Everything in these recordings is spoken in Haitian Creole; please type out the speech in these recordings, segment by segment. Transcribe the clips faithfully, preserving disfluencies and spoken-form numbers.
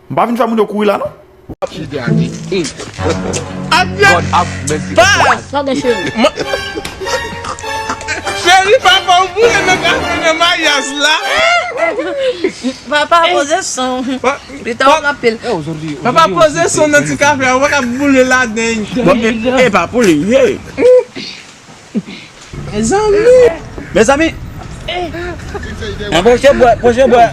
M pa vin fè moun yo kouri la non. Adyè! Baz! Cheri, papa w boule nan kafe nan maryaj la. Papa poze son. Li ta wap anpil. Papa poze son nan ti kafe a, ou pa ka boule ladan. Bon, e, e pa pou li ye. Mezanmi. Mezanmi. An pwoche bwè, pwoche bwè.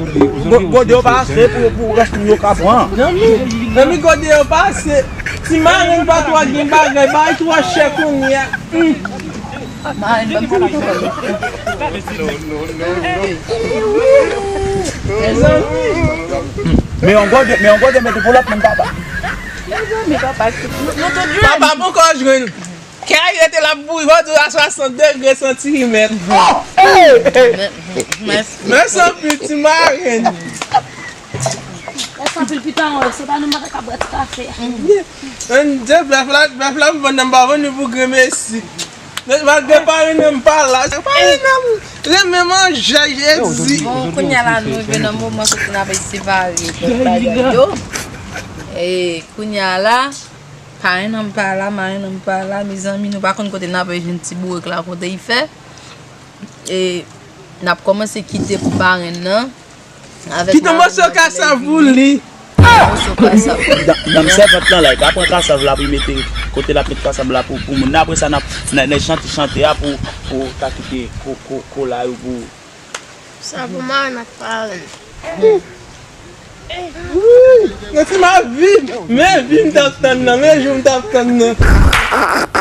Gode yo pa ase pou pou rès moun yo ka pran. Zanmi, gode yo pa ase. Ti marenn pa twa gen bagay, bagay twa chè kounye a. Marenn ban m sa. Mezanmi. Men yon gode, men yon gode mete pou lòt moun papa. Mezanmi papa. Nou tout jwenn. Papa poko jwenn. Kè a rete la bouri vòdou a swasant degre santimèt. Mèsi. Mèsi anpil ti marenn. Mèsi anpil pitan wè, se pa nou mwen ka bwè ti kafe. Ann de bèf la, bèf la m vann nan m pa vann li pou grenmesi. Malgre parenn nan m pa la, se parenn nan m renmen manje Jezi. Bon, kounye a la nou rive nan moman kote n ap separe bèf bagay yo. E kounye a la, parenn nan m pa la, marenn nan m pa la, mezanmi, nou pa konn kote n ap jwenn ti bourèk la, kote l fè. E n ap kòmanse kite pou parenn nan. Kite yon moso kasav pou li. Moso kasav. Nan sèvant lan la, li ka pran kasav la pou li mete kote l ap met kasav la pou pou moun nan. Apre sa, n ap nan chante chante a pou pou ta kite kola yo pou. Sa pou marenn ak parenn. Wi, men si m ap viv, men vi m t ap tann nan, men jou m t ap tann nan.